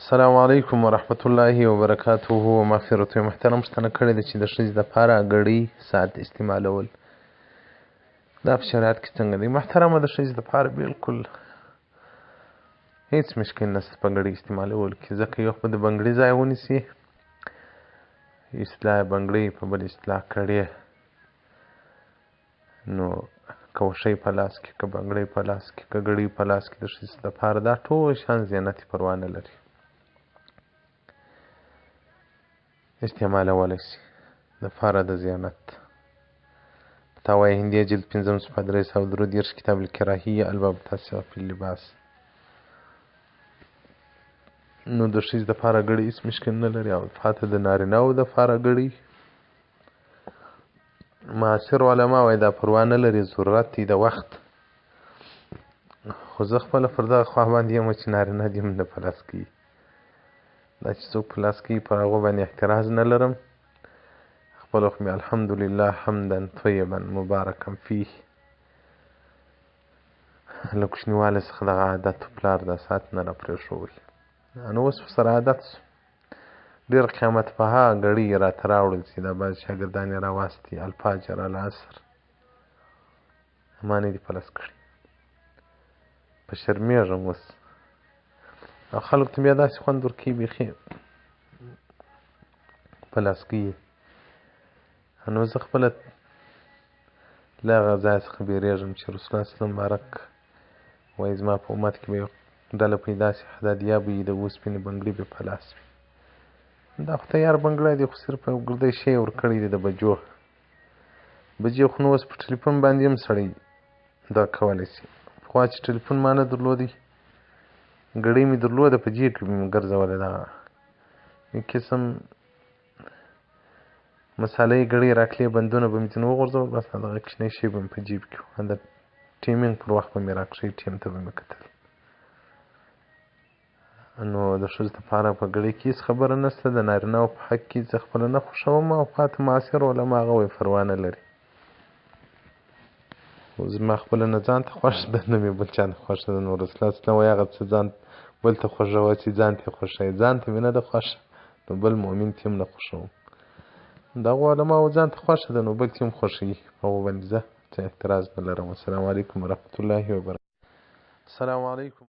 السلام علیکم ورحمت الله وبرکاته و مغفرته. محترم پوښتنه کړې ده چې د ښځې دپاره ګړۍ ساعت استعمالول دا په شریعت کې څنګه دی؟ محترمه، د ښځې دپاره بالکل هیڅ مشکل نشته په ګړۍ استعمالولو کې، ځکه یو خو به د بنګړي ځای ونیسي، اصطلاح بنګړۍ په بل اصطلاح کړې، نو که وښۍ په لاس کې، که بنګړۍ په لاس کې، که ګړۍ په لاس کې، د ښځې دپاره دا ټول شیان زینت پروا نه لري، استعمالولی شي دپاره د زینت. فتاوی هندیه جلد پنځم صفحه 333، کتاب الکراهیه الباب التاسع فی اللباس. نو د ښځې دپاره ګړۍ هېڅ مشکل نه لري. او پاته د نارینهو دپاره ګړۍ معاصر علما وایي دا پروا نه لري، ضرورت دی د وخت. خو زه خپله پر دغه خوا باندې یم چې نارینه دې هم نه په لاس کوي. دا چې څوک په لاس کوي پر هغو باندې اعتراض نه لرم. خپله خو مې الحمدلله حمدا طیبا مبارکا فیه له کوچنیوالي څخه دغه عادت پلار دا ساعت نه راپرېښوی، نو اوس ورسره عادت شو. ډېر قیامت په ها ګړۍ یې راته راوړل چې دا بعضې شاګردان یې راواستي الفجر العصر، ما نه دي په لاس کړي، په شرمېږم اوس. او خلکو ته بیا داسې خوند ورکوي، بیخي په لاس کوي. نو زه خپله له هغه ځای څخه بیریږم چې رسول الله صلی مبارک وایي زما په امت کې به یو ډله پیدا شي حدادیه به یي، د اوسپنې بنګړي به په لاس وي. دا خو تیار بنګړی دی، خو صرف یو ګردی شی یې ورکړی دی د بجو. بجې خو نو اوس په ټلیفون باندې هم سړی دا کولی شي. پخوا چې ټلیفون ما نه درلودی، ګړۍ مې درلوده، په جیب کې به مې ګرځوله. دغه یو قسم مساله یې ګړۍ راکړې، بندونه به مې ځینې وغورځول، بس دغه کوچنی شی به مې په جیب کې و. د ټیمینګ پر وخت به مې راکښی، ټیم ته به مې کتل. نو د ښځو دپاره په ګړۍ کې هېڅ خبره نشته. د نارینهو په حق کې زه خپله نه خوښوم، او پاته معاصر علما هغه وایي پروا نه لري. خو زما خپله نه ځان ته خوښ ده، نه مې بل چا ته خوښه ده. نو رسول الله صلی الله وایي هغه څه ځان بل ته خوښوه چې ځان ته خوښوې. ځان ته مې نه ده خوښه، نو بل مؤمن ته هم نه خوښوم. دغو علماوو ځان ته خوښه ده، نو بل ته هم خوښوي، په هغو باندې زه څه اعتراض نه لرم. السلام علیکم ورحمت الله وبرکاته. السلام علیکم.